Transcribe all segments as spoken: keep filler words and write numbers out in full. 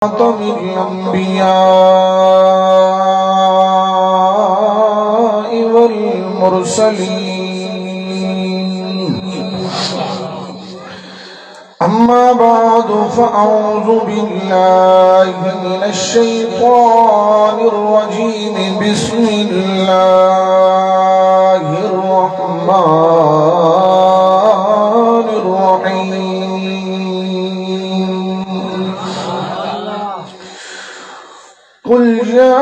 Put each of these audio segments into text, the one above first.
خاتم الأنبياء والمرسلين. أما بعد، فأعوذ بالله من الشيطان الرجيم. بسم الله الرحمن الرحيم. قل يا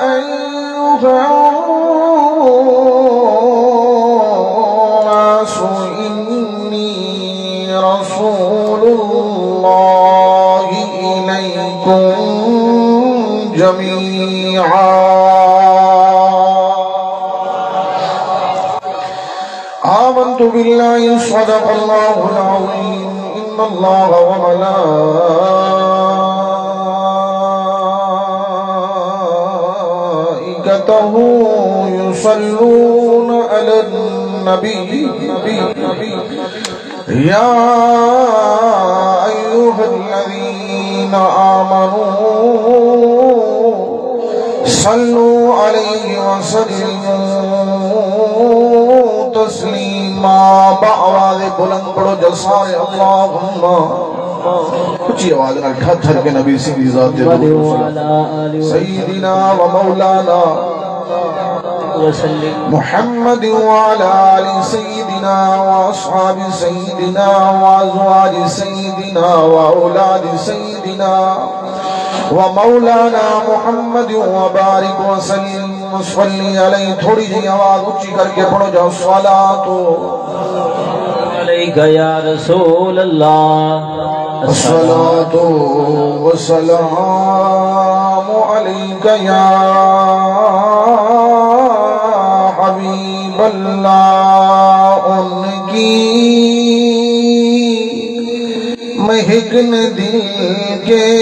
أيها الناس إني رسول الله إليكم جميعا. آمنت بالله، صدق الله العظيم. إن الله وملائكته يصلون على النبي. يا أيها الذين آمنوا صلوا عليه وسلموا تسليما. با آواز بلند پڑھو جو سارے اللہم۔ اچھی آواز نال ٹھر ٹھر کے نبی سائیں دی ذات تے درود وسلام۔ سیدنا و مولانا وسلم۔ محمد وعلى آل سيدنا وأصحاب سيدنا وأزواج سيدنا وأولاد سيدنا ومولانا محمد وبارك وسلم وصل عليه۔ تھوڑی جی آواز اچھی کر کے پڑھو جا، الصلاة عليك يا رسول الله، الصلاة والسلام عليك يا حبيب الله۔ ان کی مہک نے دل کے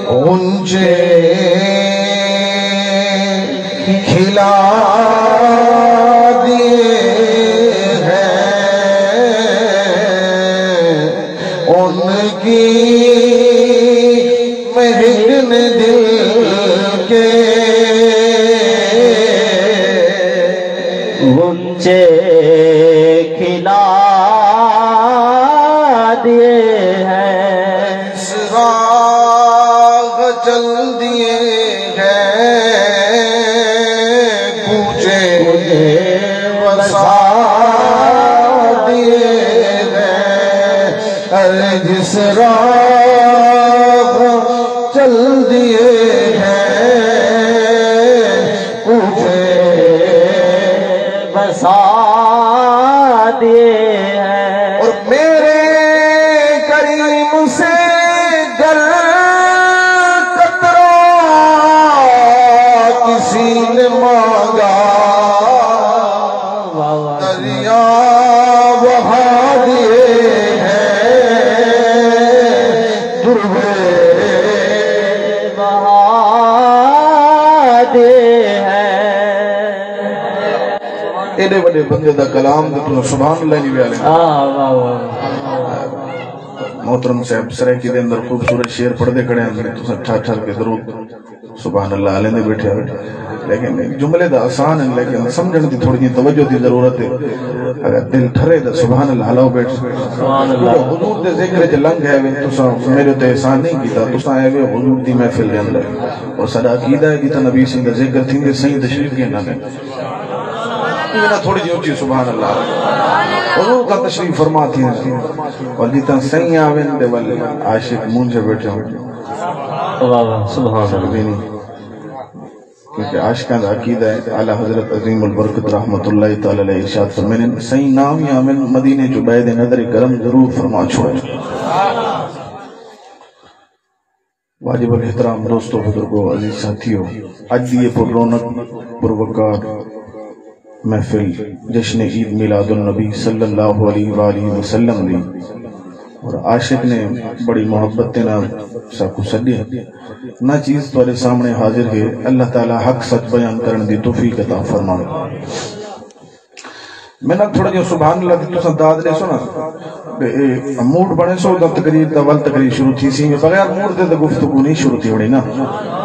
غنچے کھلا دیے ہیں، ان کی مہک نے دل کے غنچے کھلا دیے ہیں۔ اس راہ چل دیے ہیں، کوچے وسا دیے ہیں۔ ارے جس راہ چل دیے ہیں، کوچے وسا دیے ہیں۔ اور میرے کریم سے گر قطرہ کسی نے مانگا، دریا بہا دیے ہیں، دربے بہا دیے ہیں۔ ایݙے وݙے بندے دا کلام تے تساں سبحان اللہ نہیں ویالے۔ آہ، واہ، واہ۔ محترم صاحب سرائیکی دے اندر خوبصورت شعر پڑھدے کھڑے ہیں، تساں ٹھر ٹھر کے درود سبحان اللہ آلیندے بیٹھے ہو۔ لیکن جملے دا آسان ہیں، لیکن سمجھݨ دی تھوڑی جی توجہ دی ضرورت ہے۔ اگر دل ٹھرے تاں سبحان اللہ آلو بیٹھ۔ سبحان اللہ۔ حضور دے ذکر وچ لنگھ آئے وے، تساں میرے تے احسان نہیں کیتا، تساں آئے وے حضور دی محفل دے اندر۔ اور ساݙا عقیدہ ہے جتھاں نبی سائیں دا ذکر تھیندے، سائیں تشریف گھن آندے۔ ایویں نہ تھوڑی جی اچی سبحان اللہ۔ حضور دا تشریف فرما تھیندے۔ اور جتھاں سائیں آویں تے ول عاشق مونجھے بیٹھے ہوں۔ واہ واہ، سبحان اللہ۔ کیونکہ عاشقاں دا عقیدہ ہے، اعلیٰ حضرت عظیم البرکت رحمۃ اللہ تعالیٰ علیہ ارشاد فرمیندے، سائیں نہ وی آون، مدینے چوں ٻہہ تے نظر کرم ضرور فرما چھوڑے۔ واجب الاحترام دوستو، بزرگو، عزیز ساتھیو، اڄ دی یہ پر رونق، پر وقار محفل جشن عید میلاد النبی صلی اللہ علیہ وآلہ وسلم دی اور عاشق نے بڑی محبت دے نال ساکوں سݙیا۔ نہ چیز تہاݙے سامݨے حاضر ہے۔ اللہ تعالیٰ حق سچ بیان کرݨ دی توفیق عطا فرماوے۔ میں نال تھوڑا جیہا سبحان اللہ دی تساں داد ݙیسو نا، تے اے موڈ بݨیسو، تاں تقریر دا ول تقریر شروع تھیسی۔ بغیر موڈ دے تاں گفتگو نہیں شروع تھیوݨی نا۔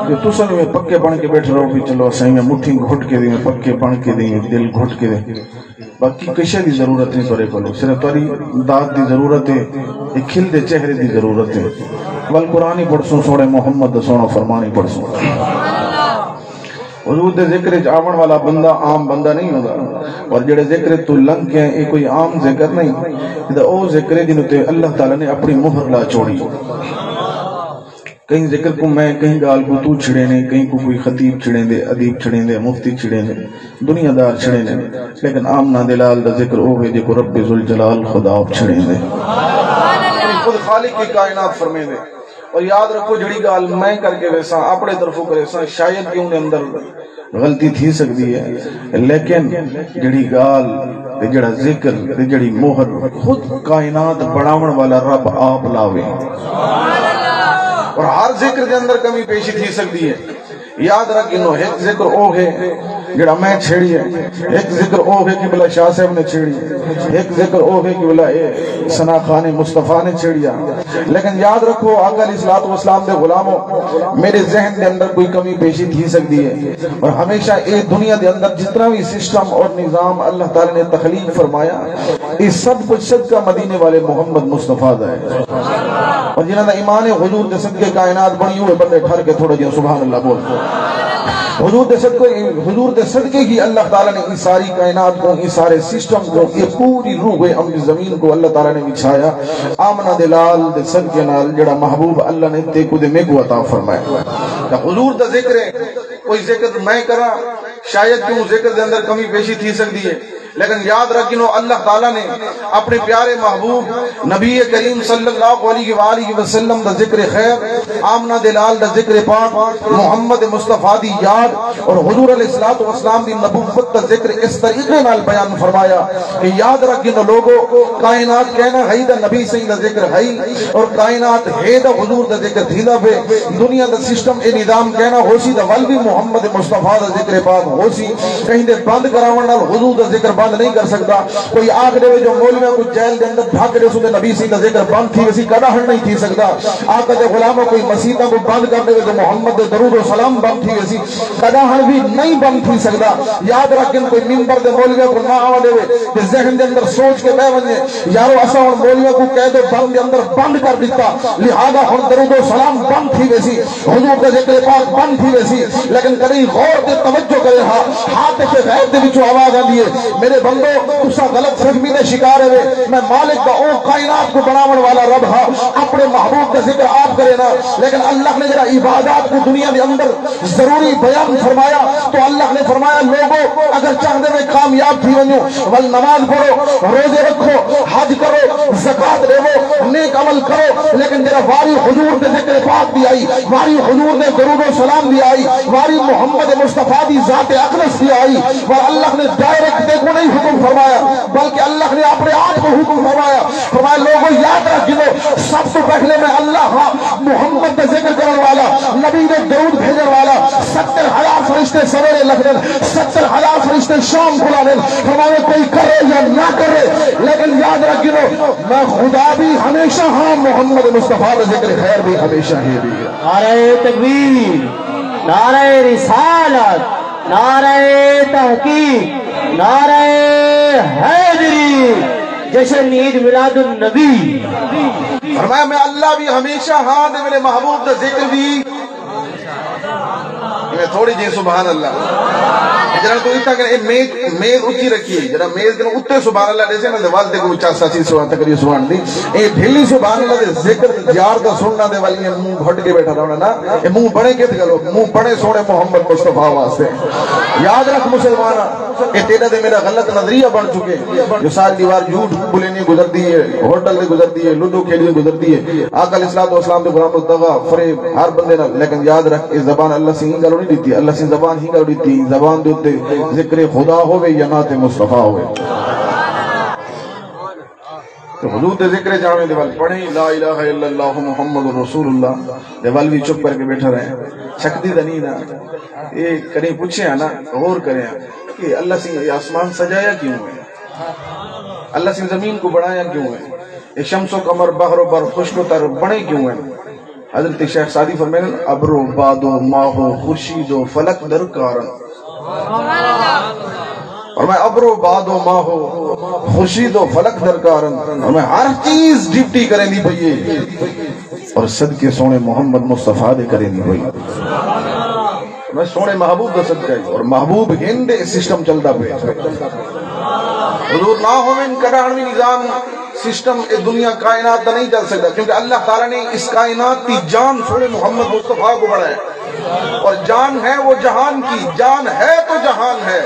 جو تساں وی پکے بݨ کے ٻیٹھے رہو، بھی چلو اساں ایویں مٹھی گھٹ کے دے، پکے بݨ کے دے، دل گھٹ کے دے۔ باقی کسے دی ضرورت نہیں تہاݙے کولوں، صرف تہاݙی داد دی ضرورت ہے، اے کھلدے چہرے دی ضرورت ہے۔ ول قرآن ہی پڑھسوں، سوہݨے محمد دا سوہݨا فرمان ہی پڑھسوں۔ حضور دے ذکر اچ آوݨ والا بندہ عام بندہ نہیں ہوندا، اور جڑے ذکر تو لنگھ ڳئے، اے کوئی عام ذکر نہیں، اے تاں او ذکر ہے جنہاں تے اللہ تعالیٰ نے اپݨی مہر لا چھوڑی۔ کہیں ذکر کوں میں، کہیں ڳالھ کوں توں چھڑیندے، کہیں کوں کوئی خطیب چھڑیندے، ادیب چھڑیندے، مفتی چھڑیندے، دنیا دار چھڑیندے، لیکن آمنہ دے لال دا ذکر او ہے جیکوں رب ذوالجلال خدا آپ چھڑیندے۔ خود خالق کائنات فرمیندے۔ اور یاد رکھو، جڑی ڳالھ میں کر کے ویساں، اپݨے طرفوں کریساں، شاید کہ اوندے اندر غلطی تھی سڳدی ہے، لیکن جڑی ڳالھ تے جڑا ذکر تے جڑی مہر خود کائنات بݨاوݨ والا رب آپ لاوے۔ اور ہر ذکر دے اندر کمی پیشی تھی سڳدی ہے۔ یاد رکھ گھنو، ہک ذکر او ہے جڑا میں چھیڑی ہے، ہک ذکر او ہے قبلہ شاہ صاحب نے چھیڑی، ہک ذکر او ہے قبلہ اے ثنا خان مصطفیٰ نے چھیڑیا۔ لیکن یاد رکھو، آقا علیہ الصلوۃ والسلام دے غلامو، میرے ذہن دے اندر کوئی کمی پیشی تھی سڳدی ہے، اور ہمیشہ اے دنیا دے اندر جتنا بھی سسٹم اور نظام اللہ تعالیٰ نے تخلیق فرمایا، اے سب کچھ صدقہ مدینے والے محمد مصطفیٰ دا ہے۔ اور جنہاں دا ایمان ہے، حضور دے صدقے کائنات بݨی ہوئے، بندے ٹھر کے تھوڑا جیہا سبحان اللہ بول۔ حضور دے صدقے، حضور دے صدقے ہی اللہ تعالیٰ نے ایں ساری کائنات کوں، ایں سارے سسٹم کوں، اے پوری روح امر زمین کوں اللہ تعالیٰ نے وچھایا۔ آمنہ دے لال دے صدقے نال جڑا محبوب اللہ نے تیکوں تے میکوں عطا فرمایا۔ تاں حضور دا ذکر ہے، کوئی ذکر میں کراں، شاید کہ اوں ذکر دے اندر کمی پیشی تھی سڳدی ہے، لیکن یاد رکھ گھنو، اللہ تعالیٰ نے اپݨے پیارے محبوب نبی کریم صلی اللہ علیہ وآلہ وسلم دا ذکر خیر، آمنہ دے لال دا ذکر پاک، محمد مصطفیٰ دی یاد اور حضور علیہ الصلوۃ والسلام دی نبوت دا ذکر اس طریقے نال بیان فرمایا کہ یاد رکھ گھنو لوگو، کائنات کائنا ہئی تاں نبی سئیں دا ذکر ہئی، اور کائنات ہے تاں حضور دا ذکر تھیندا پئے۔ دنیا دا سسٹم، اے نظام کائنا ہوسی تاں ول وی محمد مصطفیٰ دا ذکر پاک ہوسی۔ کہیں دے بند کراوݨ نال حضور دا ذکر بند نہیں کر سڳدا۔ کوئی آکھ ݙیوے جو مولویاں کوں جیل دے اندر ڈھک ݙیسوں تے نبی سئیں دا ذکر بند تھی ویسی، کݙاہݨ نہیں تھی سڳدا۔ آقا دے غلامو، کوئی مسیتاں کوں بند کر ݙیوے جو محمد دے درود و سلام بند تھی ویسی، کݙاہݨ وی نہیں بند تھی سڳدا۔ یاد رکھ گھن، کوئی ممبر دے مولویاں کوں نہ آوݨ ݙیوے تے ذہن دے اندر سوچ کے ٻہہ ونڄے، یارو، اساں ہݨ مولویاں کوں قید و بند دے اندر بند کر ݙتا، لہذا ہݨ درود و سلام بند تھی ویسی، حضور دا ذکر پاک بند تھی ویسی۔ لیکن کݙیں غور تے توجہ کرے ہا، ہاتف غیب دے وچوں آواز آندی ہے، میرے بندو، تساں غلط فہمی دے شکار ہوئے۔ میں مالک دا، او کائنات کوں بݨاوݨ والا رب ہا، اپݨے محبوب دا ذکر آپ کرے نا، لیکن اللہ نے جڑا عبادات کوں دنیا دے اندر ضروری بیان فرمایا، تو اللہ نے فرمایا، لوگو، اگر چاہندے وے کامیاب تھی ونڄو، ول نماز پڑھو، روزے رکھو، حج کرو، زکوٰۃ ݙیوو، نیک عمل کرو، لیکن جڑا واری حضور دے ذکر پاک دی آئی، واری حضور دے درود و سلام دی آئی، واری محمد مصطفیٰ دی ذات اقدس دی آئی، ول اللہ نے ڈائریکٹ تیکوں نہیں حکم فرمایا، بلکہ اللہ نے اپݨے آپ کوں حکم فرمایا۔ فرمایا، لوگو، یاد رکھ گھنو، سب توں پہلے میں اللہ ہاں، محمد دا ذکر کرݨ والا، نبی دے درود بھیجݨ والا، ستر ہزار فرشتے سویرے لڳدن، ستر ہزار فرشتے شام کوں آندن۔ فرمایا، کوئی کرے یا نہ کرے، لیکن یاد رکھ گھنو، میں خدا بھی ہمیشہ ہاں، محمد مصطفیٰ دا ذکر خیر بھی ہمیشہ ہے بھی۔ نعرہ تکبیر، نعرہ رسالت، نعرہ تحقیق، نعرہ حیدری، جشن عید میلاد النبی۔ فرمایا، میں اللہ بھی ہمیشہ ہاں تے میرے محبوب دا ذکر بھی۔ میں تھوڑی جی سبحان اللہ۔ جڑا تو اتنا کہ اے میز، میز اچی رکھی ہے، جڑا میز دے اتے سبحان اللہ ݙیسے نا، ول تے کوئی چس اسی سبحان تقریر سبحان دی۔ اے ڈھلی سبحان اللہ دے ذکر یار دا سننا دے والی منہ گھٹ کے بیٹھا رہنا نا۔ اے منہ بݨے کت گلو، منہ بݨے سوہݨے محمد مصطفیٰ واسطے۔ یاد رکھ مسلمان، اے تیݙا تے میݙا غلط نظریہ بݨ چکے۔ جو ساری دیوار جھوٹ ٻولیندی گزردی ہے، ہوٹل تے گزردی ہے، لڈو کھیݙی گزردی ہے۔ آقا علیہ الصلوۃ والسلام دے غلام دغا، فریب ہر بندے نال، لیکن یاد رکھ، اے زبان اللہ سئیں ایں گالوں نہیں ݙتی، اللہ سئیں زبان ایں گالوں ݙتی، زبان دے اتے ذکر خدا ہووے یا نعت مصطفیٰ ہووے۔ تے حضور دے ذکر جاویں دے ول پڑھیں، لا الہ الا اللہ محمد رسول اللہ دے ول وی چپ کر کے بیٹھا رہیں۔ چھکدی تاں نہیں نا۔ اے کݙیں پچھے ہاں نا، غور کریں ہاں کہ اللہ سئیں اے آسمان سجایا کیوں ہے؟ اللہ سئیں زمین کوں بݨایا کیوں ہے؟ اے شمس و قمر، بحر و بر، خشک و تر بݨے کیوں ہن؟ حضرت شیخ سعدی فرمیندن، ابر و باد و ماہ و خورشید و فلک درکارن۔ فرمایا، ابر و باد و ماہ و خورشید و فلک درکارن۔ فرمایا، ہر چیز ڈیوٹی کریندی پئی ہے اور صدقے سوہݨے محمد مصطفیٰ دے کریندی پئی۔ میں سوہݨے محبوب دا صدقہ ہے اور محبوب ہن دے سسٹم چلدا پئے۔ حضور نہ ہوون، کݙاہݨ وی نظام، سسٹم، اے دنیا کائنات دا نہیں چل سڳدا، کیونکہ اللہ تعالیٰ نے اس کائنات دی جان سوہݨے محمد مصطفیٰ کوں بݨایا۔ اور جان ہے وہ جہان کی، جان ہے تو جہان ہے۔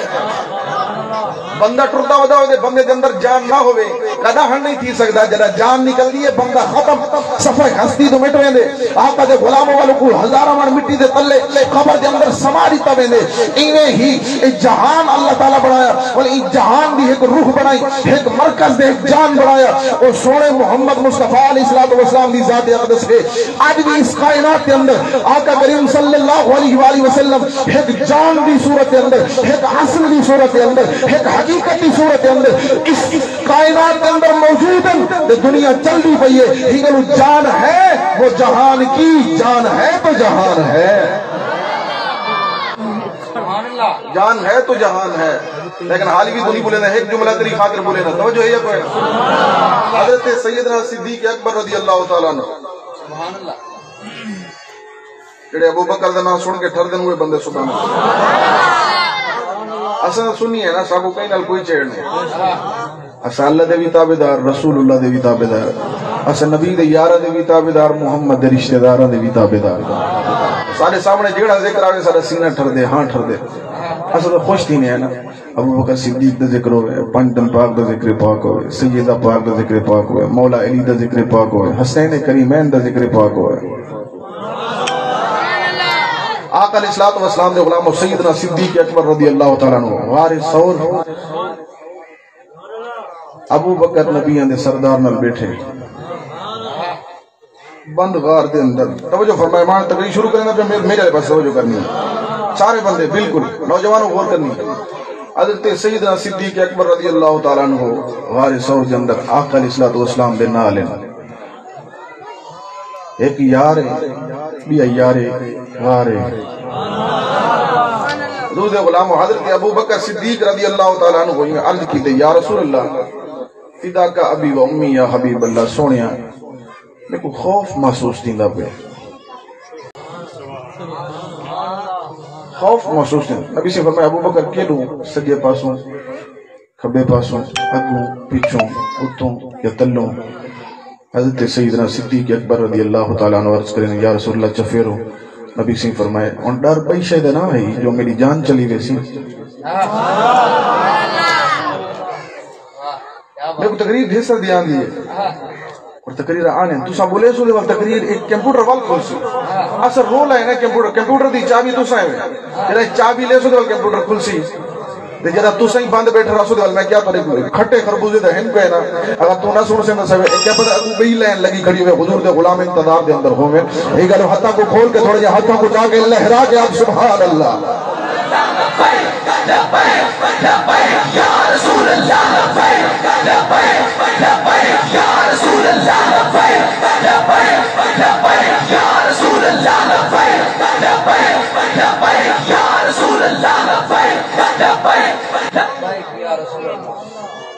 بندہ ٹردا ودا ہوئے، بندے دے اندر جان نہ ہوئے، کݙاہݨ نہیں تھی سڳدا۔ جݙاں جان نکلدی ہے، بندہ ختم، صفحہ ہستی توں مٹ ویندے۔ آقا دے غلاماں والوں کوں ہزاراں مݨ مٹی دے تلے قبر دے اندر سما ݙتا ویندے۔ ایویں ہی اے جہان اللہ تعالیٰ بݨایا، اور ایں جہان دی ہک روح بݨائی، ہک مرکز دے ہک جان بݨایا۔ او سوہݨے محمد مصطفیٰ علیہ الصلوۃ والسلام دی ذات اقدس ہے۔ اڄ وی اس کائنات دے اندر آقا کریم صلی اللہ علیہ وآلہ وسلم ہک جان دی صورت دے اندر، ہک اصل دی صورت دے اندر، ہک حقیقت دی صورت دے اندر اس کائنات دے اندر موجود ہن تے دنیا چلدی پئی ہے۔ ہی ڳالھ جان ہے وہ جہان کی، جان ہے تو جہان ہے۔ جان ہے تو جہان ہے۔ لیکن حالی وی توں نہیں بھلیندا، ہک جملہ تیری خاطر بھلیندا، توجہ ہے یا کوئی نہ؟ حضرت سیدنا صدیق اکبر رضی اللہ تعالیٰ عنہ، جیڑھے ابو بکر دا ناں سݨ کے ٹھردن، اوہے بندے سبحان اللہ۔ اساں سنی ہیں نا، ساکوں کہیں نال کوئی چیڑ نہیں۔ اساں اللہ دے وی تابعدار، رسول اللہ دے وی تابعدار، اساں نبی دے یاراں دے وی تابعدار، محمد دے رشتہ داراں دے وی تابعدار۔ ساݙے سامݨے جیڑھا ذکر آوے، ساݙا سینہ ٹھردے، ہاں ٹھردے۔ اساں تاں خوش تھیندے ہیں نا۔ ابو بکر صدیق دا ذکر ہووے، پنج تن پاک دا ذکر پاک ہووے، سیدہ پاک دا ذکر پاک ہووے، مولا علی دا ذکر پاک ہووے، حسین کریمین دا ذکر پاک ہووے۔ آقا علیہ الصلوۃ والسلام دے غلام سیدنا صدیق اکبر رضی اللہ تعالیٰ عنہ غار ثور، ابو بکر نبیاں دے سردار نال ٻیٹھے۔ بند غار دے اندر۔ توجہ فرمائے، میں تقریر شروع کریندا پیا، میر-، میرے والے پاس توجہ کرنی ہے۔ سارے بندے بالکل، نوجوانوں غور کرنی ہے۔ حضرت سیدنا صدیق اکبر رضی اللہ تعالیٰ عنہ غار ثور دے اندر آقا علیہ الصلوۃ والسلام دے نال ہیں۔ ہک یار ہے، ٻیا یار ہے، غار ہے۔ حضور دے غلام حضرت ابو بکر صدیق رضی اللہ تعالیٰ عنہ عرض کیتے، یا رسول اللہ، فداک ابی و امی یا حبیب اللہ، سوہݨیا، میکوں خوف محسوس تھیندا پئے۔ خوف محسوس تھیندا۔ نبی صلی اللہ علیہ وسلم فرمایا، ابو بکر، کیݙوں؟ سڄے پاسوں، کھٻے پاسوں، اڳوں، پچھوں، اتوں یا تلوں؟ حضرت سیدنا صدیق اکبر رضی اللہ تعالیٰ عنہ عرض کرن، یا رسول اللہ، چفیرو۔ نبی صلی اللہ علیہ وسلم فرمایا، ہݨ ݙر ٻئی شے دا نہ ہے جو میݙی جان چلی ویسی۔ میکوں تقریر ڈھیر سردی آندی ہے۔ اور تقریر آنے، تساں ٻولے سو دے ول تقریر ایک کمپیوٹر ول کھلسی۔ اصل رول ہے نا کمپیوٹر، کمپیوٹر دی چابی تساں ہے۔ جڑا چابی لے سو دے ول کمپیوٹر کھلسی۔ تے جڑا تساں ہی بند ٻیٹھے رہسو دے ول میں کیا تہاݙے کول کھٹے خربوزے دا ہن پئے نا۔ اگر توں نہ سݨ سڳدا سوے، کیا پتہ اڳوں ٻئی لائن لڳی کھڑی ہوے، حضور دے غلام انتظار دے اندر ہوون۔ اے ڳالھ ہتھاں کوں کھول کے تھوڑا جہا ہتھاں کوں چا کے لہرا کے آپ سبحان اللہ۔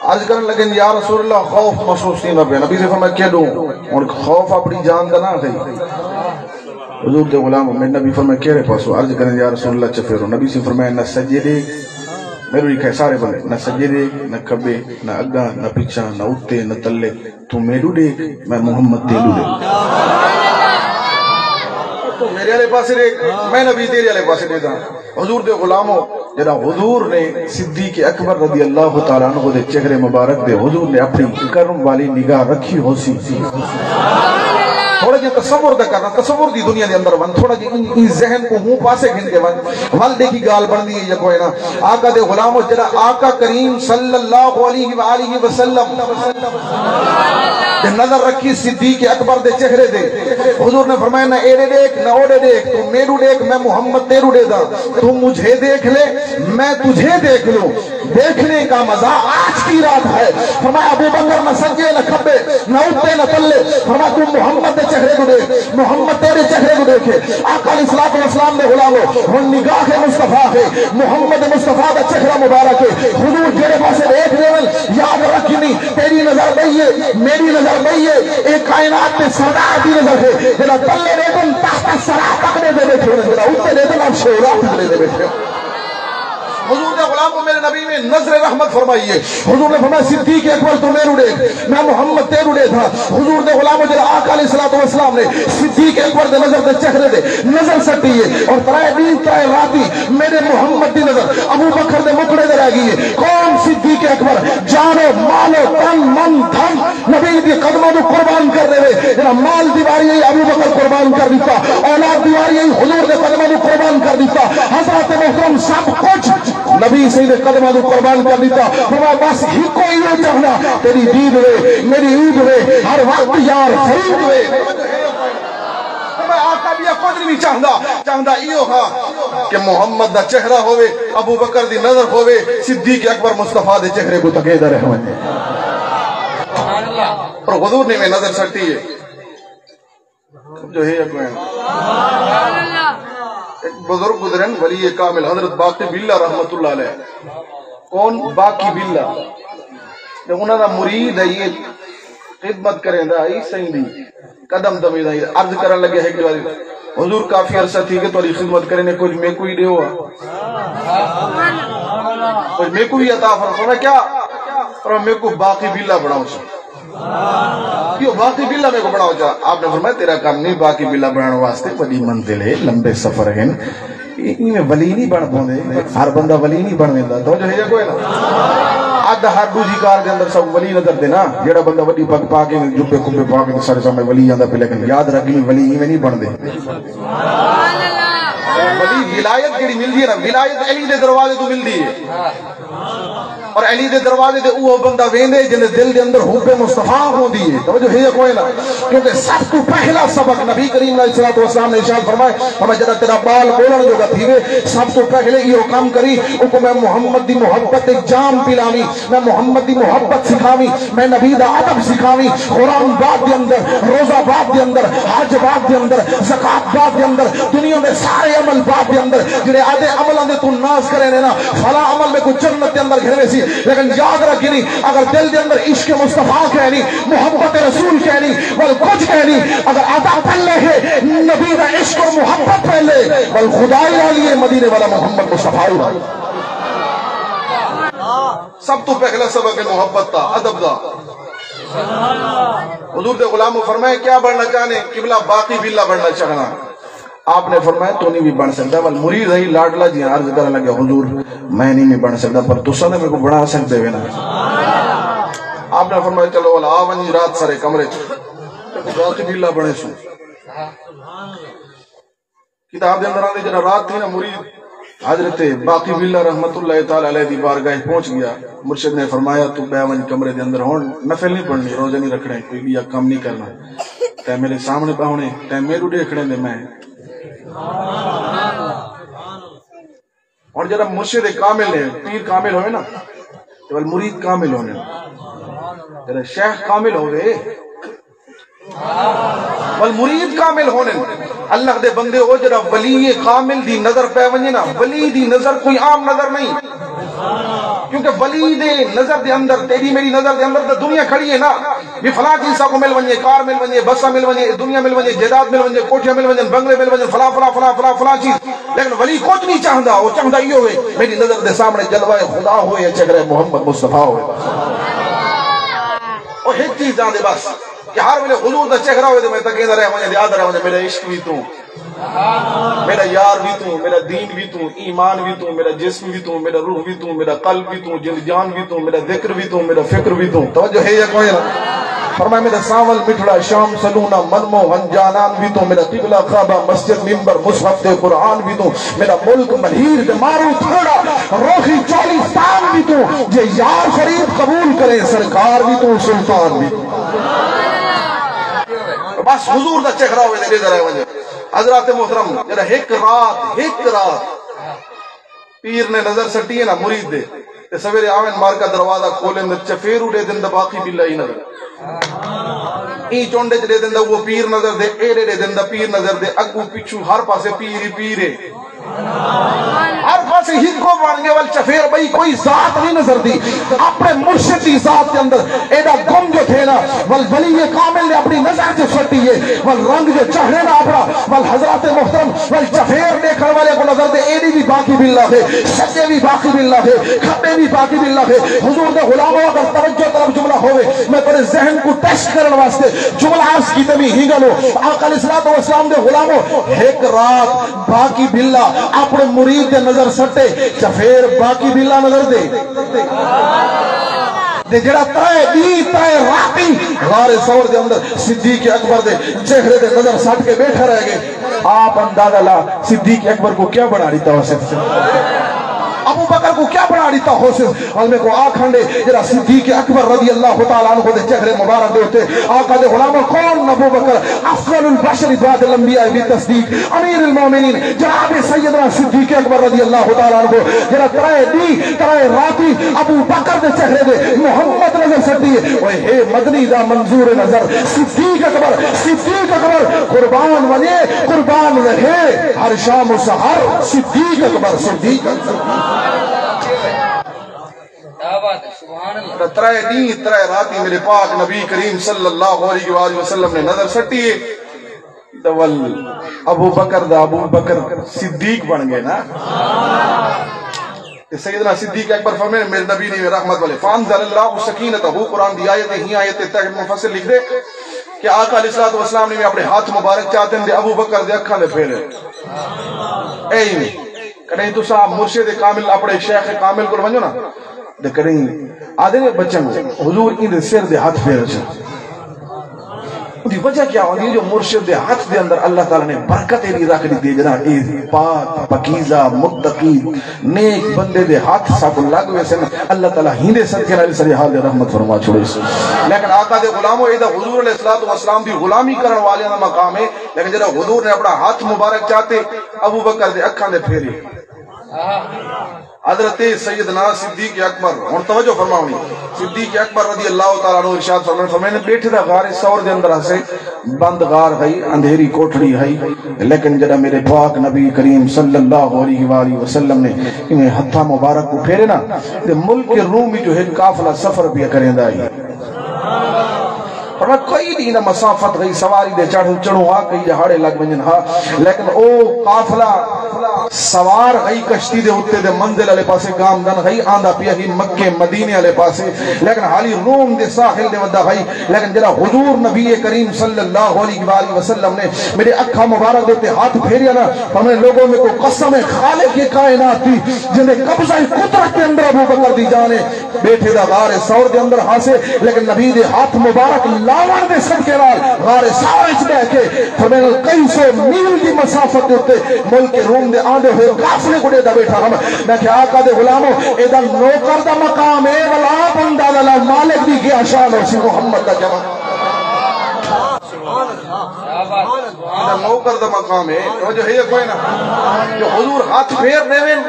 عرض کرن لگے، یا رسول اللہ، خوف محسوس تھیندا پیا۔ نبی صلی اللہ علیہ وسلم فرمایا، کیݙوں؟ ہݨ خوف اپݨی جان دا نہ کھئی۔ حضور دے غلام، میݙے نبی فرمایا، کیڑھے پاسوں؟ عرض کرن، یا رسول اللہ، چفیرو۔ نبی صلی اللہ علیہ وسلم فرمایا، نہ سڄے ݙے، میݙوں ݙیکھے سارے بندے، نہ سڄے ݙے، نہ کھٻے، نہ اڳاں، نہ پچھاں، نہ اتے، نہ تلے، توں میݙوں ݙیکھ، میں محمد تیݙوں ݙیکھ۔ توں میݙے والے پاسے ݙیکھ، میں نبی تیݙے والے پاسے ݙیکھداں۔ حضور دے غلامو، جݙاں حضور نے صدیق اکبر رضی اللہ تعالیٰ عنہ دے چہرے مبارک دے حضور نے اپݨی کرم والی نگاہ رکھی ہوسی۔ تھوڑا جہا تصور دا کرݨا، تصور دی دنیا دے اندر ونڄ، تھوڑا جہا ایں، ایں ذہن کوں ہوں پاسے گھن کے ونڄ، ول ݙیکھی ڳالھ بݨدی ہے یا کوئی نہ۔ آقا دے غلامو، جݙاں آقا کریم صلی اللہ علیہ وآلہ وسلم تے نظر رکھی صدیق اکبر دے چہرے تے۔ حضور نے فرمایا، نہ ایݙے ݙیکھ، نہ اوݙے ݙیکھ، توں میݙو ݙیکھ، میں محمد تیݙو ݙیکھداں۔ توں مجھے دیکھ لے، میں تجھے دیکھ لوں۔ دیکھنے کا مزہ آج کی رات ہے۔ فرمایا، ابو بکر نہ سڄے نہ کھٻے، نہ اتے نہ تلے۔ فرمایا، توں محمد دے چہرے کوں ݙیکھ، محمد تیݙے چہرے کوں ݙیکھے۔ آقا علیہ الصلوۃ والسلام دے غلامو، ہݨ نگاہ مصطفیٰ ہے، محمد مصطفیٰ دا چہرہ مبارک ہے۔ حضور جیڑھے پاسے ݙیکھ ݙیون، یاد رکھ گھنی، تیݙی نظر ٻئی ہے، میݙی نظر ٻئی ہے، اے کائنات دے سردار دی نظر ہے۔ جیڑھا تلے ݙیکھن، تحت الثری تک ݙیہدے ٻیٹھے ہوندن، جیڑھا اتے ݙیکھن، عرش اولیٰ تک ݙیہدے ٻیٹھے ہوندن۔ حضور دے غلامو، میرے نبی نے نظر رحمت فرمائی ہے۔ حضور نے فرمایا، صدیق اکبر توں میݙو ݙیکھ، میں محمد تیݙو ݙیکھاں۔ حضور دے غلامو، جیڑھا آقا علیہ الصلوۃ والسلام نے صدیق اکبر دے نظر دے چہرے تے نظر سٹی ہے اور ترائے ݙینھ ترائے راتی میرے محمد دی نظر ابو بکر دے مکڑے تے رہ ڳئی ہے۔ کون؟ صدیق اکبر۔ جان و مال و تن من دھن نبی دی قدماں توں قربان کر ݙیوے۔ جیڑھا مال دیواری ہے، ابو بکر قربان کر ݙتا، اولاد دیواری ہے، حضور دے قدماں توں قربان کر ݙتا۔ حضرات محترم، سب کجھ نبی سئیں دے قدماں توں قربان کر ݙتا۔ فرمایا، بس ہکو ایہو چاہنا، تیݙی دید وے، میݙی عید وے، ہر وقت یار فرید وے۔ فرمایا، آقا ٻیا کجھ نہیں چاہندا، چاہندا ایہو ہاں کہ محمد دا چہرہ ہووے، ابو بکر دی نظر ہووے، صدیق اکبر مصطفیٰ دے چہرے کوں تکیندا رہ ونڄے۔ اور حضور نے میں نظر سٹی ہے۔ جو ہے اڳوں۔ ایک بزرگ گزرن، ولی کامل حضرت باقی باللہ رحمت اللہ علیہ۔ کون؟ باقی باللہ۔ تے انہاں دا مرید ہے، یہ خدمت کریندا ہے سائیں دی، قدم دمیدا ہے۔ عرض کرن لگے ہک واری، حضور، کافی عرصہ تھی کہ تہاݙی خدمت کریندے، کجھ میکوں وی ݙیو آ، کجھ میکوں وی عطا فرماؤ۔ فرمایا، کیا؟ فرمایا، میکوں باقی باللہ بݨاؤ سو۔ کیوں؟ باقی باللہ میکوں بݨاؤ چا۔ آپ نے فرمایا، تیرا کم نہیں، باقی باللہ بݨاوݨ واسطے وݙی منزل ہے، لمبے سفر ہن، اے ایویں ولی نہیں بݨ پوندے، ہر بندہ ولی نہیں بݨ ویندا۔ توجہ ہے یا کوئی نہ؟ ادھ ہر ݙوجھی کار دے اندر سب ولی نظر دے نا، جیڑھا بندہ وݙی پڳ پا کے، جبے کبے پا کے سارے سامݨے ولی آندا پئے، لیکن یاد رکھ، ولی ایویں نہیں بݨدے۔ ولی ولایت جیڑھی ملدی ہے نا، ولایت علی دے دروازے توں ملدی ہے۔ اور علی دے دروازے تے اوہو بندہ ویندے جیندے دل دے اندر حب مصطفیٰ ہوندی ہے۔ توجہ ہے یا کوئی نہ؟ کیونکہ سب توں پہلا سبق نبی کریم علیہ الصلوۃ والسلام نے ارشاد فرمایا، فرمایا، جݙاں تیݙا ٻال ٻولݨ جوڳا تھیوے، سب توں پہلے ایہو کم کری، اوکوں میں محمد دی محبت تے جام پلاویں، میں محمد دی محبت سکھاویں، میں نبی دا ادب سکھاویں۔ قرآن باد دے اندر، روزہ باد دے اندر، حج باد دے اندر، زکوٰۃ باد دے اندر، دنیا دے سارے عمل باد دے اندر، جیڑھے آدھے عملاں دے توں ناز کرے نے نا، فلاں عمل میکوں جنت دے اندر گھن ویسی، لیکن یاد رکھ گھنی، اگر دل دے اندر عشق مصطفیٰ کائنی، محبت رسول کائنی، ول کجھ کائنی۔ اگر ادب پہلے ہے، نبی دا عشق اور محبت پہلے، ول خدائی والی ہے، مدینے والا محمد مصطفیٰ والا۔ سب توں پہلا سبق ہے محبت دا، ادب دا۔ حضور دے غلامو، فرمایا، کیا بݨنا چاہنے؟ قبلہ، باقی باللہ بݨنا چاہنا۔ آپ نے فرمایا، توں نہیں وی بݨ سڳدا۔ ول مرید ہئی لاڈلا جیہاں عرض کرݨ لڳا، حضور، میں نہیں وی بݨ سڳدا، پر تساں تاں میکوں بݨا سڳدے وے نا۔ آپ نے فرمایا، چلو ول آ ونڄ رات سارے کمرے چ، تیکوں باقی باللہ بݨیسوں۔ کتاب دے اندر آندے، جیڑھا رات تھی نا، مرید حضرت باقی باللہ رحمت اللہ تعالیٰ علیہ دی بارگاہ پہنچ ڳیا۔ مرشد نے فرمایا، توں ٻہہ ونڄ کمرے دے اندر، ہݨ نفل نہیں پڑھݨے، روزے نہیں رکھݨے، کوئی ٻیا کم نہیں کرݨا۔ تیں میݙے سامݨے ٻہوݨے، تیں میکوں ݙیکھݨے تے میں۔ ہݨ جیڑھا مرشد کامل ہے، پیر کامل ہووے نا، تے ول مرید کامل ہووے۔ جیڑھا شیخ کامل ہووے، ول مرید کامل ہووے۔ اللہ دے بندے، او جیڑھا ولی کامل دی نظر پے ونڄے نا، ولی دی نظر کوئی عام نظر نہیں۔ کیونکہ ولی دے نظر دے اندر، تیݙی میݙی نظر دے اندر تاں دنیا کھڑی ہے نا، وی فلاں چیز ساکوں مل ونڄے، کار مل ونڄے، بساں مل ونڄے، دنیا مل ونڄے، جائیداد مل ونڄے، کوٹھیاں مل ونڄن، بنگلے مل ونڄن، فلاں، فلاں، فلاں، فلاں، فلاں چیز۔ لیکن ولی کجھ نہیں چاہندا، او چاہندا ایہو ہووے، میݙی نظر دے سامݨے جلوہ خدا ہووے، چہرہ محمد مصطفیٰ ہووے۔ او ہک چیز چاہندے بس، کہ ہر ویلے حضور دا چہرہ ہووے تے میں تکیندا رہ ونڄاں، یاد رہ ونڄاں، میݙا عشق وی توں، میݙا یار وی توں، میݙا دین وی توں، ایمان وی توں، میݙا جسم وی توں، میݙا روح وی توں، میݙا قلب وی توں، جند جان وی توں، میݙا ذکر وی توں، میݙا فکر وی توں۔ توجہ ہے یا کوئی نہ؟ فرمایا، میݙا سانول مٹھڑا شام سلونا، من موہن جانان وی توں، میݙا قبلہ کعبہ مسجد ممبر مصحف تے قرآن وی توں، میݙا ملک ملیر تے مارو تھڑا روخی چولستان وی توں، جے یار فرید قبول کرے سرکار وی توں، سلطان وی توں۔ بس حضور دا چہرہ ہووے تے ݙیہدا رہ ونڄے۔ حضرات محترم، جیڑھا ہک رات، ہک رات پیر نے نظر سٹی ہے نا مرید دے، تے سویرے آون مار کا دروازہ کھولن تے چفیرو ݙیہدن دا باقی باللہ ہی نظر۔ ایں چنڈ اچ ݙیہدن دا وہ پیر نظر دے، ایݙے ݙیہدن دا پیر نظر دے، اڳوں پچھوں ہر پاسے پیر ہی پیر ہے۔ ہر پاسے ہکو بݨ ڳئے، ول چفیر ٻئی کوئی ذات نہیں نظر دی۔ اپݨے مرشد دی ذات دے اندر ایݙا گم جو تھے نا، ول ولی کامل نے اپݨی نظر جو سٹی ہے، ول رنگ جو چہرے دا اپݨا، ول حضرات محترم، ول چفیر ݙیکھݨ والے کوں نظر دے ایݙی وی باقی باللہ ہے، سڄے وی باقی باللہ ہے، کھٻے وی باقی باللہ ہے۔ حضور دے غلامو، اگر توجہ طلب جملہ ہووے، میں تیݙے ذہن کوں ٹیسٹ کرݨ واسطے جملہ عرض کیتے وی ہی ڳالھو۔ آقا علیہ الصلوۃ والسلام دے غلامو، ہک رات باقی باللہ اپݨے مرید دے نظر سٹے، چفیر باقی باللہ نظر دے۔ تے جیڑھا ترائے ݙینہہ ترائے راتی غار ثور دے اندر صدیق اکبر دے چہرے دے نظر سٹ کے ٻیٹھا رہ ڳئے، آپ اندازہ لا صدیق اکبر کوں کیا بݨا ݙتا ہوسن، ابو بکر کوں کیا بݨا ݙتا ہوسن۔ ول میکوں آکھݨ ݙے، جیڑھا صدیق اکبر رضی اللہ تعالیٰ عنہ دے چہرے مبارک دے اتے آقا دے غلامو، کون؟ ابو بکر، افضل البشر بعد الانبیاء بالتصدیق، امیر المومنین جناب سیدنا صدیق اکبر رضی اللہ تعالیٰ عنہ، جیڑھا ترائے ݙینہہ ترائے راتی ابو بکر دے چہرے دے محمد نظر سٹی ہے۔ اوئے ہے مدنی دا منظور نظر، صدیق اکبر، صدیق اکبر قربان ونڄے، قربان رہے ہر شام و سحر، صدیق اکبر، صدیق اکبر۔ کیا بات ہے، سبحان اللہ۔ ترائے ݙینہہ ترائے راتی میرے پاک نبی کریم صلی اللہ علیہ وآلہ وسلم نے نظر سٹی ہے۔ تے ول ابو بکر دا ابو بکر صدیق بݨ ڳئے نا۔ تے سیدنا صدیق اکبر فرمائے، میرے نبی نے رحمت والے، فانزل اللہ سکینتہ، قرآن دی آیت، ہی آیت تحت مفسر لکھ دے کہ آقا علیہ الصلوۃ والسلام نے اپݨے ہتھ مبارک چاتے دے ابو بکر دے اکھاں دے پھیرے۔ اے ہی نہیں۔ کݙہیں تساں مرشد کامل، اپݨے شیخ کامل کول ونڄو نا، تے کݙہیں آہدے نے بچن، حضور ایندے سر دے ہتھ پھیر اچھن۔ اودی وجہ کیا ہوندی ہے؟ جو مرشد دے ہتھ دے اندر اللہ تعالیٰ نے برکت ایݙی رکھ ݙتی ہے، جݙاں اے پاک، پاکیزہ، متقی، نیک بندے دے ہتھ ساکوں لڳ ویسن، اللہ تعالیٰ ہیندے صدقے نال سارے حال دے رحمت فرما چھوڑیسی۔ لیکن آقا دے غلامو، اے تاں حضور علیہ الصلوۃ والسلام دی غلامی کرݨ والیاں دا مقام ہے، لیکن جݙاں حضور نے اپݨا ہتھ مبارک چاتے ابو بکر دے اکھاں دے پھیرے۔ حضرت سیدنا صدیق اکبر، ہݨ توجہ فرماوݨی، صدیق اکبر رضی اللہ تعالیٰ عنہ ارشاد فرمائے، فرمائے نے، ٻیٹھے دا غار ثور دے اندر ہسے، بند غار ہئی، اندھیری کوٹھڑی ہئی، لیکن جݙاں میرے پاک نبی کریم صلی اللہ علیہ وآلہ وسلم نے ایویں ہتھاں مبارک کوں پھیرے نا، تے ملک روم وچوں ہک قافلہ سفر پیا کریندا ہئی۔ فرمایا، کئی ݙینہہ دا مسافت ہئی، سواری دے چڑھ چڑھوں ہا، کئی ݙیہاڑے لڳ ونڄن ہا، لیکن او قافلہ سوار ہئی کشتی دے اتے، تے منزل آلے پاسے گامزن ہئی، آندا پیا ہئی مکے مدینے آلے پاسے، لیکن حالی روم دے ساحل دے ودا ہئی۔ لیکن جݙاں حضور نبی کریم صلی اللہ علیہ وآلہ وسلم نے میݙے اکھاں مبارک دے اتے ہتھ پھیریا نا، فرمایا، لوگو، میکوں قسم ہے خالق کائنات دی، جیندے قبضہ قدرت دے اندر ابو بکر دی جان ہے، ٻیٹھے دا غار ثور دے اندر ہاسے، لیکن نبی دے ہتھ مبارک لاوݨ دے صدقے نال غار ثور اچ ٻہہ کے فرمائے، کئی سو میل دی مسافت دے اتے ملک روم دے آندے ہوئے قافلے کوں ݙیہدا ٻیٹھا ہم۔ میں کہیا، آقا دے غلامو، اے تاں نوکر دا مقام ہے، ول آپ اندازہ لاؤ مالک دی کیا شان ہوسی، محمد دا جوان۔ اے تاں نوکر دا مقام ہے، توجہ ہے یا کوئی نہ؟ جو حضور ہتھ پھیر ݙیون،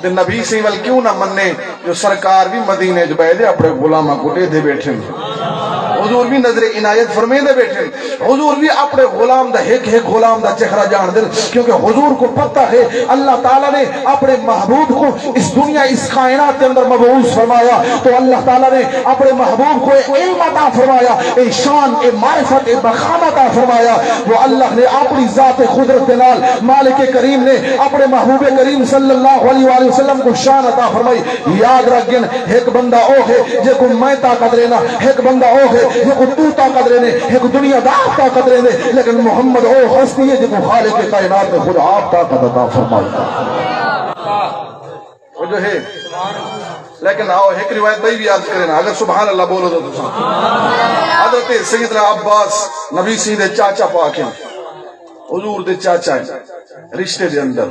تے نبی سئیں ول کیوں نہ منے جو سرکار وی مدینے اچ ٻہہ تے اپݨے غلاماں کوں ݙیہدے ٻیٹھن۔ حضور وی نظر عنایت فرمیندے ٻیٹھن۔ حضور وی اپݨے غلام دا، ہک ہک غلام دا چہرہ ڄاݨدن، کیونکہ حضور کوں پتہ ہے اللہ تعالیٰ نے اپݨے محبوب کوں اس دنیا، اس کائنات دے اندر مبعوث فرمایا، تو اللہ تعالیٰ نے اپݨے محبوب کوں اے علم عطا فرمایا، اے شان، اے معرفت، اے مقام عطا فرمایا، جو اللہ نے اپݨی ذات قدرت دے نال مالک کریم نے اپݨے محبوب کریم صلی اللہ علیہ وآلہ وسلم کوں شان عطا فرمائی۔ یاد رکھ گن، ہک بندہ او ہے جیکوں میں طاقت ݙینا، ہک بندہ او ہے جیکوں توں طاقت ݙینے، ہک دنیا دار طاقت ݙیندے، لیکن محمد او ہستی ہے جیکوں خالق کائنات نے خود آپ طاقت عطا فرمائی۔ توجہ ہے؟ لیکن آؤ، ہک روایت ٻئی وی عرض کرے نا، اگر سبحان اللہ بولو تو تساں۔ حضرت سیدنا عباس نبی سئیں دے چاچا پاک ہیں، حضور دے چاچا ہیں، رشتے دے اندر۔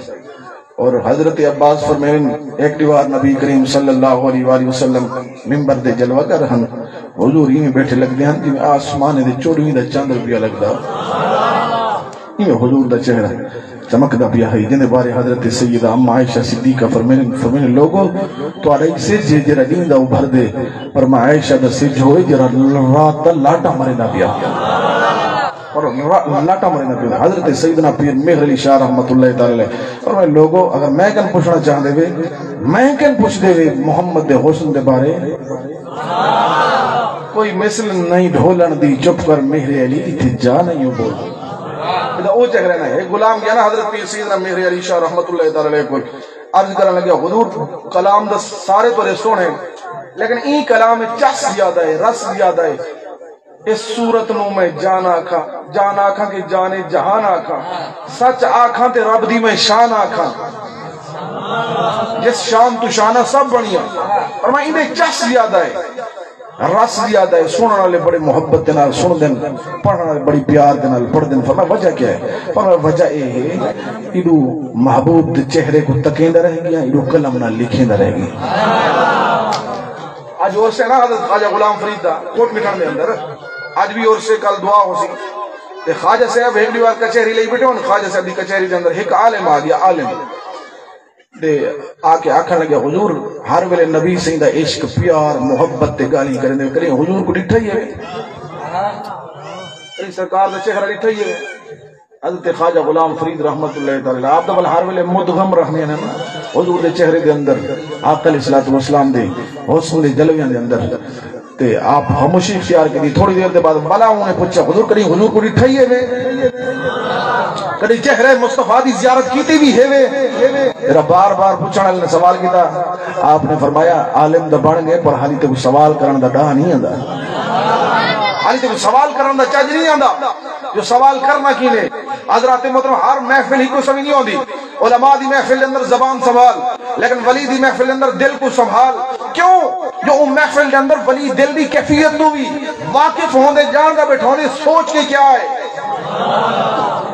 اور حضرت عباس فرمیندن، ہک ݙیہاڑ نبی کریم صلی اللہ علیہ وآلہ وسلم ممبر دے جلوہ گر ہن۔ حضور ایویں ٻیٹھے لڳدے ہن جیویں آسمان دے چوݙویں دا چندر پیا لڳدا۔ ایویں حضور دا چہرہ چمکدا پیا ہئی، جیندے بارے حضرت سیدہ اماں عائشہ صدیقہ فرمیندن، فرمیندن، لوگو، تہاݙا ہی سجھ ہے جیڑھا ݙینہہ دا ابھردے، پر میں عائشہ دا سجھ ہوئے جیڑھا رات دا لاٹا مریندا پیا۔ اور را-، لاٹا مریندا پیا۔ حضرت سیدنا پیر مہر علی شاہ رحمۃ اللہ تعالی علیہ فرمائے، لوگو، اگر میں کن پچھݨا چاہندے وے، میں کن پچھدے وے محمد دے حسن دے بارے؟ کوئی مثل نہیں ڈھولݨ دی، چپ کر مہر علی، اتھے جا نہیں ہو بول۔ ادا او چہرہ نہ ہے، غلام گیا نا حضرت پیر سیدنا مہر علی شاہ رحمۃ اللہ تعالی علیہ کول، عرض کرن لگا، حضور، کلام دا سارے تو سوہݨے، لیکن ایں کلام وچ چس زیادہ ہے، رس زیادہ ہے۔ اس صورت نو میں جان آکھاں، جان آکھاں کہ جان جہان آکھاں، سچ آکھاں تے رب دی میں شان آکھاں، جس شان تو شانہ سب بݨیاں۔ فرمایا ایندے چس زیادہ ہے، رس زیادہ ہے، سنݨ والے بڑے محبت دے نال سݨدن، پڑھݨ والے بڑی پیار دے نال پڑھدن۔ فرمایا وجہ کیا ہے؟ فرمایا وجہ اے ہے، ایݙو محبوب دے چہرے کو تکیندا رہ ڳیا، ایݙو قلم نال لکھیندا رہ ڳیا۔ اڄ عرس ہے نا حضرت خواجہ غلام فرید دا کوٹ مٹھݨ دے اندر، اڄ وی عرس ہے، کل دعا ہوسی۔ تے خواجہ صاحب ہک ݙیہاڑ کچہری لئی ٻیٹھے ہن، خواجہ صاحب دی کچہری دے اندر ہک عالم آ ڳیا، عالم۔ تے آ کے آکھݨ لڳا، حضور، ہر ویلے نبی سئیں دا عشق، پیار، محبت تے ڳالھیں کریندے، کݙی حضور کو ݙٹھا ہی ہے؟ کݙی سرکار دا چہرہ ݙٹھا ہی ہے؟ حضرت خواجہ غلام فرید رحمۃ اللہ تعالی علیہ، آپ دا ول ہر ویلے مدغم رہندے ہن حضور دے چہرے دے اندر، آقا علیہ الصلوۃ والسلام دے حسن دے جلویاں دے اندر۔ تے آپ خاموشی اختیار کیتی۔ تھوڑی دیر دے بعد ولا انہاں نے پچھیا، حضور، کݙی حضور کو ݙٹھا ہی ہے وے؟ کݙی چہرہ مصطفیٰ دی زیارت کیتی وی ہے وے؟ جیڑھا بار بار پچھݨ والے نے سوال کیتا، آپ نے فرمایا، عالم دا بݨ ڳئے، پر حالی تیکوں سوال کرݨ دا ݙاہ نہیں آندا۔ حالی تیکوں سوال کرݨ دا چج نہیں آندا۔ جو سوال کرݨا کیویں؟ حضرات محترم، ہر محفل ہکو سویں نہیں ہوندی۔ علماء دی محفل دے اندر زبان سنبھال، لیکن ولی دی محفل دے اندر دل کو سنبھال۔ کیوں؟ جو او محفل دے اندر ولی دل دی کیفیت توں وی واقف ہوندے، ڄاݨدا ٻیٹھا ہوندے سوچ کے کیا ہے،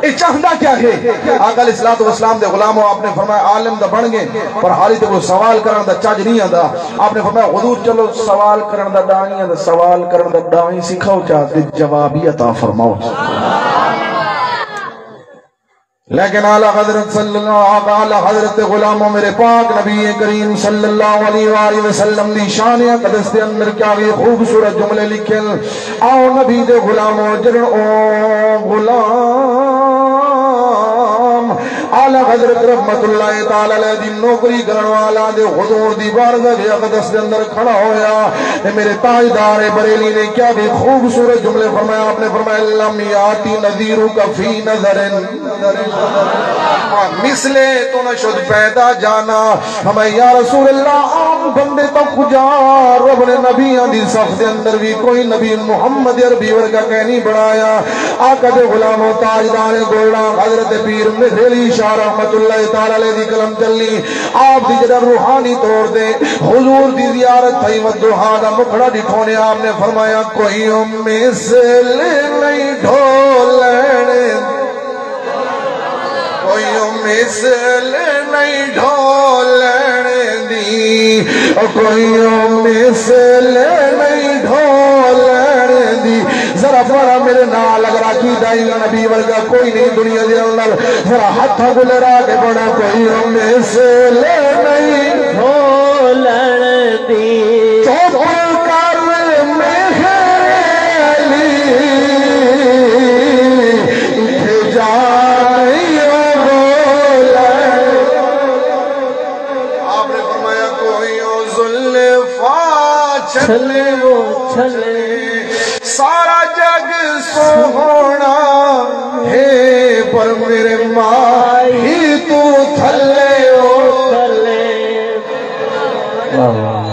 اے چاہندا کیا ہے۔ آقا علیہ الصلوۃ والسلام دے غلامو، آپ نے فرمایا، عالم دا بݨ ڳئے، پر حالی تیکوں سوال کرݨ دا چج نہیں آندا۔ آپ نے فرمایا، حضور، چلو سوال کرݨ دا ݙاہ نہیں آندا، سوال کرݨ دا ݙاہ ہی سکھاؤ چا تے جواب ہی عطا فرماؤ۔ لیکن اعلیٰ حضرت صلی اللہ، اعلیٰ حضرت غلامو، میرے پاک نبی کریم صلی اللہ علیہ وآلہ وسلم دی شان اقدس دے اندر کیا وی خوبصورت جملے لکھن۔ آؤ نبی دے غلامو، جݙݨ او غلام اعلیٰ حضرت رحمت اللہ تعالی علیہ دی نوکری کرݨ والا دے حضور دی بارگاہ اقدس دے اندر کھڑا ہویا، تے میرے تاجدار بریلی نے کیا وی خوبصورت جملے فرمایا۔ آپ نے فرمایا، لم یاتی نظیرک فی نظر۔ مثلے تو نہ شد پیدا جانا۔ ہمیں یا رسول اللہ، عام بندے تاں کجا، رب نے نبیاں دی صف دے اندر وی کوئی نبی محمد عربی ورگا کہیں نہیں بݨایا۔ آقا دے غلام و تاجدار گولڑا حضرت پیر مہر علی شاہ رحمت اللہ تعالی علیہ دی قلم چلی۔ آپ دی جݙاں روحانی طور تے حضور دی زیارت تھئی، والضحیٰ دا مکھڑا ݙٹھو نے، آپ نے فرمایا، کوئی مثل نہیں ڈھولݨ، کوئی مثل نہیں ڈھولݨ دی، کوئی مثل نہیں ڈھولݨ دی۔ ذرا پڑھا میرے نال، اگر عقیدہ ہی نبی ورگا کوئی نہیں دنیا دے اندر، ذرا ہتھ اڳوں لہرا کے پڑھا، کوئی مثل نہیں ڈھولݨ دی۔ چپ کر مہر علی، اتھے جا نہیں او بولݨ۔ آپ نے فرمایا، کوئی او زلفاں چھلے، وہ چھلے۔ سارا جگ سوہݨا ہے، پر میرے ماہی توں تھلے او تھلے۔ واہ واہ۔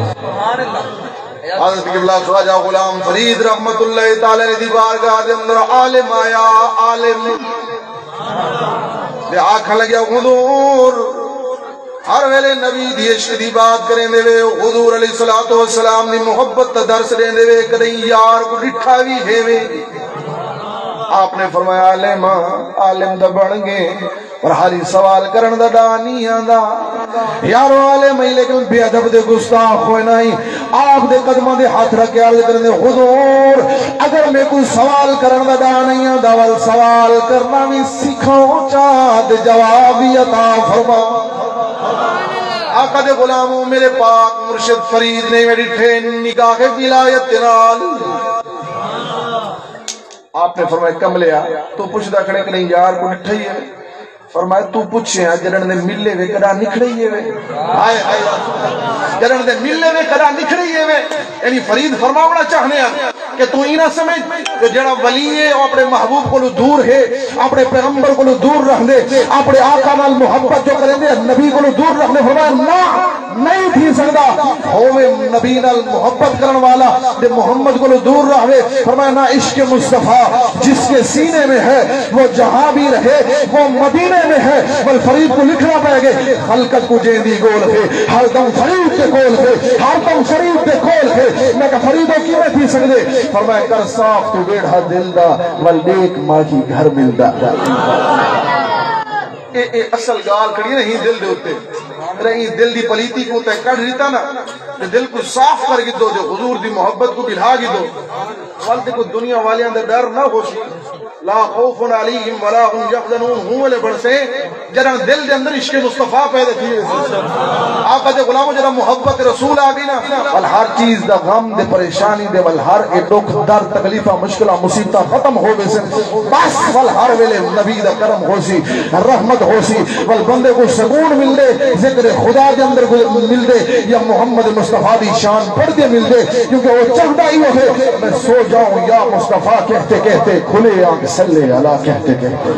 حضرت قبلہ خواجہ غلام فرید رحمت اللہ تعالی علیہ دی بارگاہ دے اندر عالم آیا، عالم۔ تے آکھݨ لڳیا، حضور، ہر ویلے نبی دی عشق دی بات کریندے وے، حضور علیہ الصلوۃ والسلام دی محبت دا درس ݙیندے وے، کݙیں یار کو ݙٹھا وی ہے وے؟ آپ نے فرمایا، عالم، عالم دا بݨ ڳئے، پر حالی سوال کرݨ دا ݙا نہیں آندا۔ یارو عالم ہی، لیکن بے ادب دے گستاخ ہوئے نہ ہی۔ آپ دے قدماں دے ہتھ رکھ کے عرض کریں دے، حضور، اگر میکوں سوال کرݨ دا ݙا نہیں آندا، ول سوال کرݨا وی سکھاؤ چا تے جواب وی عطا فرما۔ آقا دے غلامو، میرے پاک مرشد فرید نے میری ٹھین نگاہ ولایت دے نال۔ آپ نے فرمایا، کملیا، تو پچھدا کھڑے کہ نہیں یار کو ݙٹھا ہی ہے؟ فرمایا، تو پچھے آ، جݙݨ دے ملے وے کݙاں نکھڑے ہی وے؟ ہائے ہائے، جݙݨ دے ملے وے کݙاں نکھڑے ہی وے؟ یعنی فرید فرماوݨا چاہنے آ کہ تو اینا سمجھ کہ جڑا ولی ہے، او اپݨے محبوب کولوں دور ہے، اپݨے پیغمبر کولوں دور رہندے، اپݨے آقا نال محبت جو کریندے، نبی کولوں دور رہندے۔ فرمایا، نہ، نہیں تھی سکدا۔ ہووے نبی نال محبت کرن والا تے محمد کولوں دور رہوے۔ فرمایا، نہ، عشق مصطفیٰ جس کے سینے میں ہے، وہ جہاں بھی رہے، وہ مدینے میں ہے۔ ول فرید کوں لکھݨا پئے ڳئے، خلقت کوں جیندی ڳول ہے، ہر دم فرید دے کول ہے، ہر دم فرید دے کول ہے۔ میں کہا، فریدو کیویں تھی سڳدے؟ فرمایا، کر صاف تو ویڑھا دل دا، ول ݙیکھ ماہی گھر ملدا۔ اے، اے اصل ڳالھ کھڑی ہے نا، ہی دل دے اُتے۔ اگر ایں دل دی پلیتی کوں تے کڈھ ݙتا نا، تے دل کوں صاف کر گھدو، تے حضور دی محبت کوں بلھا گھدو، ول تیکوں دنیا والیاں دا ݙر نہ ہوسی۔ لا خوف علیہم ولا هم يحزنون، ہوں ویلے بݨسے جݙاں دل دے اندر عشق مصطفیٰ پیدا تھی ویسی۔ آقا دے غلامو، جݙاں محبت رسول آ ڳئی نا، ول ہر چیز دا غم تے پریشانی دے، ول ہر اے ݙکھ درد تکلیفاں مشکلاں مصیبتاں ختم ہو ویسن۔ بس ول ہر ویلے نبی دا کرم ہوسی، رحمت ہوسی، ول بندے کوں سکون ملدے، ذکر خدا دے اندر کوں ملدے یا محمد مصطفیٰ دی شان پڑھ کے ملدے، کیونکہ او چاہندا ایہو ہے، میں سو جاؤں یا مصطفیٰ کہتے کہتے، کھلے آنکھ صلی علی کہتے کہتے۔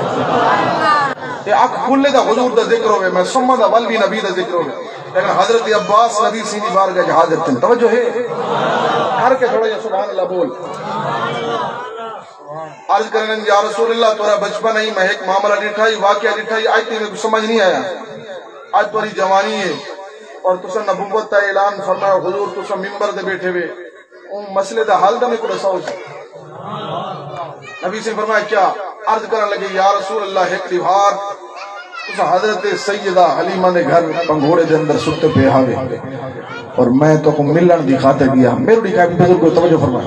تے اکھ کھلے دا حضور دا ذکر ہوے، میں سماں دا ول وی نبی دا ذکر ہوے۔ لیکن حضرت عباس نبی سئیں دی بارگاہ اچ حاضر تھن، توجہ ہے؟ کر کے تھوڑا جہا سبحان اللہ بول۔ عرض کرن، یا رسول اللہ، تہاݙا بچپن ہئی، میں ہک معاملہ ݙٹھا ہئی، واقعہ ݙٹھا ہئی، اڄ تئیں میکوں سمجھ نہیں آیا۔ اڄ تہاݙی جوانی ہے اور تساں نبوت دا اعلان فرمایا، حضور تساں ممبر تے ٻیٹھے وے، اوں مسئلے دا حل تاں میکوں ݙساؤ جی۔ نبی سئیں فرمایا، کیا؟ عرض کرݨ لڳے، یا رسول اللہ، ہک ݙیہاڑ تساں حضرت سیدہ حلیمہ دے گھر پنگھوڑے دے اندر ستے پئے ہاوے اور میں تہاکوں ملݨ دی خاطر ڳیا۔ میرے ݙیکھا بزرگو، توجہ فرمائے،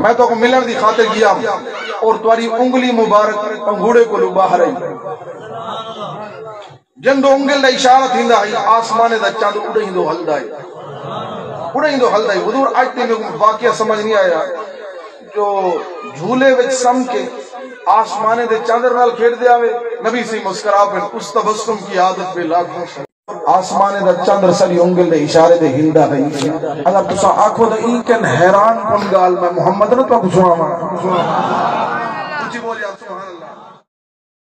میں تہاکوں ملݨ دی خاطر ڳیا اور تہاݙی انگلی مبارک پنگھوڑے کولوں ٻاہر آئی۔ جیندو انگل دا اشارہ تھیندا ہئی، آسمانے دا چندر اݙیندو ہلدا ہئی، اݙیندو ہلدا ہئی۔ حضور، اڄ تئیں میکوں واقعہ سمجھ نہیں آیا جو جھولے وچ سم کے آسمانے دے چندر نال کھیݙدے آوے۔ نبی سئیں مسکرا پئن، اس تبسم کی عادت پہ لاکھوں شکر۔ آسمانے دا چندر ساݙی انگل دے اشارے دے ہلدا ہئی۔ اگر تساں آکھو تاں ایں کن حیران کن ڳالھ میں محمد نہ تہاکوں سݨاواں۔